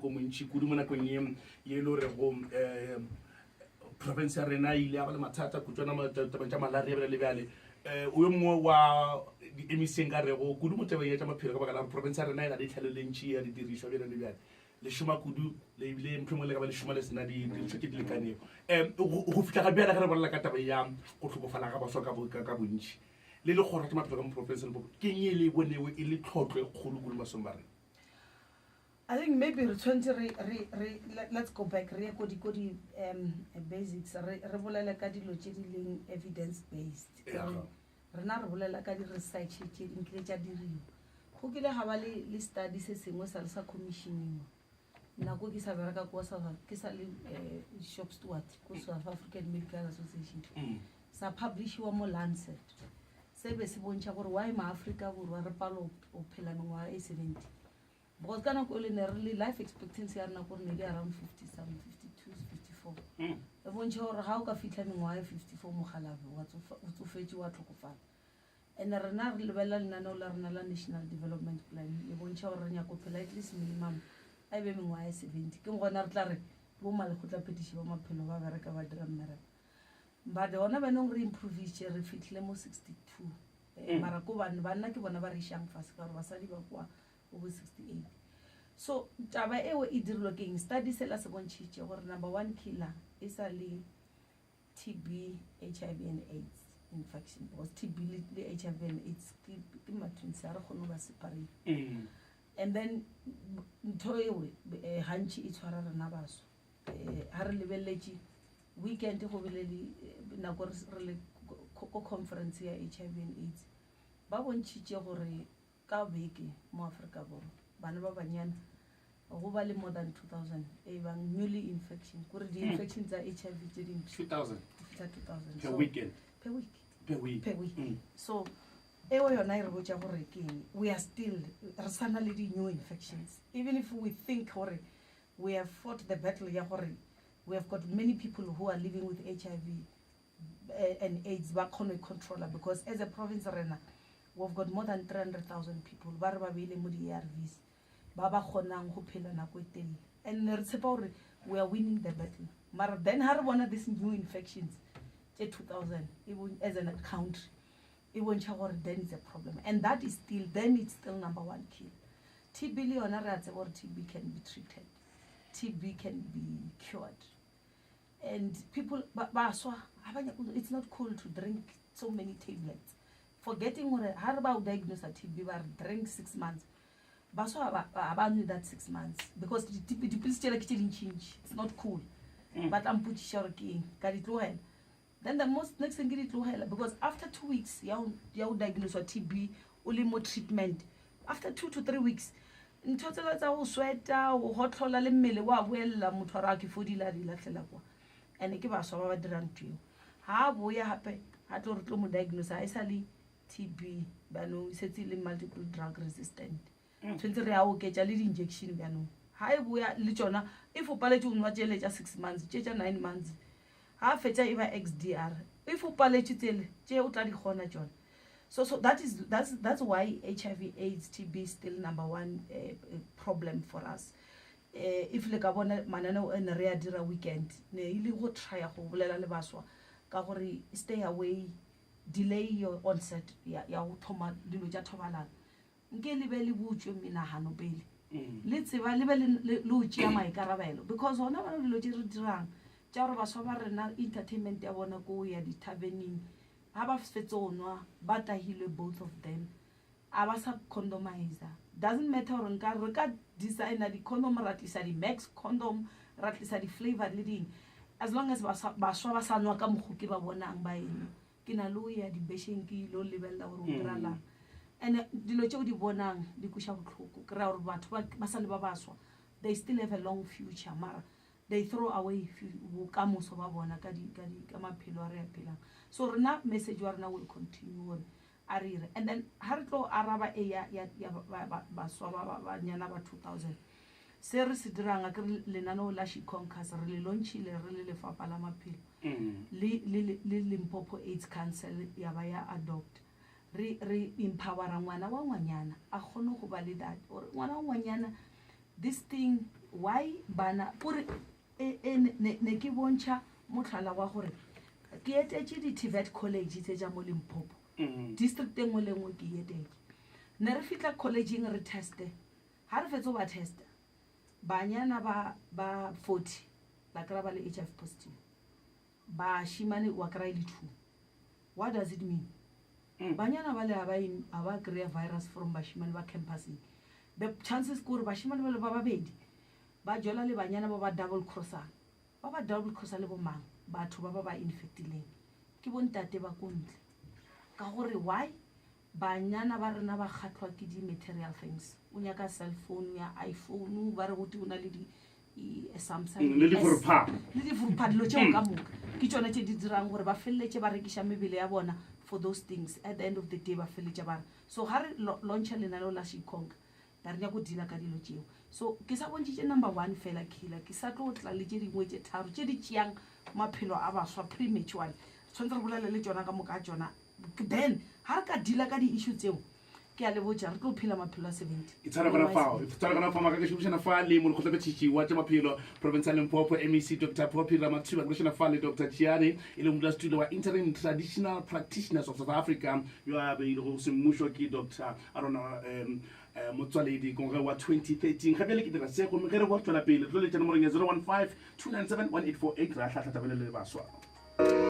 mmereko montši kudu mo nakong ye ye e le gorego um province ya rena e ile ya ba le mathata kutswana tabeng tša malaria bjale le bjale. Um o yo mongwe wa di-mec nka rego kudu mo tabeng ya tša maphelo ka baka la gore province ya rena e na le tlhalo le ntši ya didirišwa bjale le bjale. Le šoma kudu le ebile mohlomongwe le ka ba le šoma le sena didirišwa tše di lekanego. Um go fihla ga bjale ge re bolela ka taba ya go hlokofala ga baswa ka bontši le le kgoro tša maphelo ka mo province Limpopo, ke eng e le e bonego e le tlhotlo e kgolo kudu basweng ba rena? I think maybe re tshwanetse re re re let's go back re ye ko di ko di um basics re re bolele ka dilo tše di leng evidence based. Rena re bolela ka di research tše di nkile tša diriwa. Go kile ga ba le le study se sengwe sa le sa commissioniwa nako ke sa bereka ko South ke sa le eh, shop steward ko South African Medical Association mm. sa publishiwa mo Lancet se be se bontšha gore why maAfrika Borwa re palo o phela mengwaga e 70 because ka nako e le ne re le life expectancy ya rena ko re ne le around 50 some 52 54 mm. e bontšha gore ga o ka fitlha mengwaga e 54 mogalabe o tsofetše wa tlhokofala And rena re lebelela lenaneo la rena la National Development Plan le bontšha gore re nyako phela at least minimum a e be mengwaga e 70 ke gona re tla re bo malekgotlaphethiši ba maphelo ba bereka ba dira mmereko but gona banong re improvitše re fitlhile mo 62 eh, mm. mara ko banna banna ke bona ba re išang fase ka gore basadi ba kwa go bo 68 so taba eo e dirilwe ke eng study sela se bontšhitše gore number one killer e sa le TB, HIV and AIDS infection because TB le, le HIV and AIDS ke, ke matwins a re kgone go ba separate mm. and then ntho ewe eh, gantši e tshwara rena baswa eh, ga re lebeletše weekend go bile le eh, nako re le ko conference ya HIV and AIDS ba bontšhitše gore Ka beke mo Afrika Borwa, bana ba banyana go ba le more than 2000 e bang newly infection kore di-infection tsa h i v tse dintši 2000 go fihla 2000 per weekend per week per week per week mm. so eo yona e re botša gore ke eng we are still re sa na le di-new infections even if we think gore we have fought the battle ya gore we have got many people who are living with h i v eh, and aids ba kgone go controller because as a province rena we've got more than 300,000 people ba re ba beile mo di-arvs ba ba kgonang go phela nako e telele and re tshepa gore we are winning the battle mara then ha re bona this new infections tse 2000 as a country e bontšha gore then it's a problem and that is still then it's still number one kill tb le yona re a tseba gore tb can be treated tb can be cured and people baswa ga ba nyako it's not cool to drink so many tablets forgetting gore ga re ba o diagnosa tb ba re drink six months baswa ga ba nwe that six months because dipilisi tšela ke tše dintšintši it's not cool mm. ba tla mpotsiša gore ke eng ka di tlogela then the most next thing ke di tlogela because after two weeks ya go diagnoswa tb o le mo treatment after two to three weeks ntho tsela tsa go sweta go gotlhola le mmele wa boelela motho a re a ke fodile a di latlhela kwa and ke baswa ba ba dirang ntho eo ga a boya gape ga tlo re tlo mo diagnose ga e sa le t b bjanong e setse e le multiple drug resistant mm. tshwanetse re a oketša le di-injection bjanong ga e boya le tsona if o paletse o nwa tsele tša six months tše tša nine months ga a fetša e ba x d r if o paletše tsele tše o tla di kgona tsona so so that is that's that's why hiv aids tb is still number one uh, problem for us uh, if le ka bona mananeo e ne re a dira weekend ne e le go trya go bolela le baswa ka gore stay away delay your onset ya, ya go thoma dilo tša thobalano Nke le be le butšwe menagano pele le tseba le be le o tšea maikarabelo because gona bana dilo tše re dirang tša gore baswa ba rena entertainment ya bona ko ya di-taverning ga ba fetse go nwa ba tahilwe both of them a ba sa condomizer doesn't matter gore nka re ka designer di-condom ra tlisa di-max condom ra tlisa di-flavor le ding as long as baswa ba sa nwa ka mokgo ke ba bonang ba enwa Ke na le o ya dibešeng ke ilo lebelela gore o diralang. And dilo tše o di bonang di kweša bohloko. Ke ra gore batho ba ba sa le ba baswa they still have a long future mara they throw away bokamoso ba bona ka di ka di ka maphelo a re a phelang. So rena message wa rena will continue gore a re ire and then ha re tlo araba e ya ya ya baswa ba banyana ba 2000 se re se dirang a ke re lenaneo la She Conquers re le launchile re le lefapha la maphelo le, le, le Limpopo AIDS Council ya ba ya adopt. Re, re empowera ngwana wa ngwanyana a kgone go ba le that. Gore ngwana wa ngwanyana, this thing, Why bana kore e, e, ne, ne ke bontšha mohlala wa gore ke etetše di-tvet college tse tša mo Limpopo. District e nngwe le nngwe ke e etetše. Ne re fihla collegeng re teste. Ga re fetso ba testa, banyana ba ba 40 la kry-a ba le HIV positive. Bašemane wa kry-a e le 2. What does it mean? Banyana bale ga ba ga ba kry-a virus from bašemane ba campuseng. The chances ke gore bašemane bale ba babedi ba jola le banyana ba ba double crossang. Ba ba double crossa le bo mang? Batho ba ba ba infectileng. Ke bontate ba ko ntle. Ka gore why? Banyana ba rena ba kgahlwa ke di material things. O nyaka cell phone ya iPhone, ba re gote o na le di Samsung Le di S. Le di furupha, dilo tšeo ka moka ke tšona tše di dirang gore ba feleletše ba rekiša mebele ya bona for those things. At the end of the day ba feleletša ba re so ga re launcha lenaneo la She Conquer, re nyako deala ka dilo tšeo. So ke sa bontšhitše number one fela killer, ke sa tlo tla le tše dingwe tše tharo tše di tšeang maphelo a baswa prematurely. Re tshwanetse re bolele le tšona ka moka ga tšona. Then ga re ka deala ka di-issue tseo, ke a le botša, re tlo phela maphelo a 70. E tshwara gona fao, e tshwara gona fao. Maka ke šomišana fa le molekgotlaphethiši wa tša maphelo province ya Limpopo, MEC Dr Phophi Ramathuba. Ke bolešana fa le Dr Tšiane, e leng modulasetulo wa Interim Traditional Practitioners of South Africa, yo a beilego semmušo ke Dr Arona Motswaledi ngwaga wa 2013. Ga bjale ke dira se, gomme ge re boa re tšwela pele re tlo letša nomorong ya 015 297 1848 ra hlahla tabele le baswa.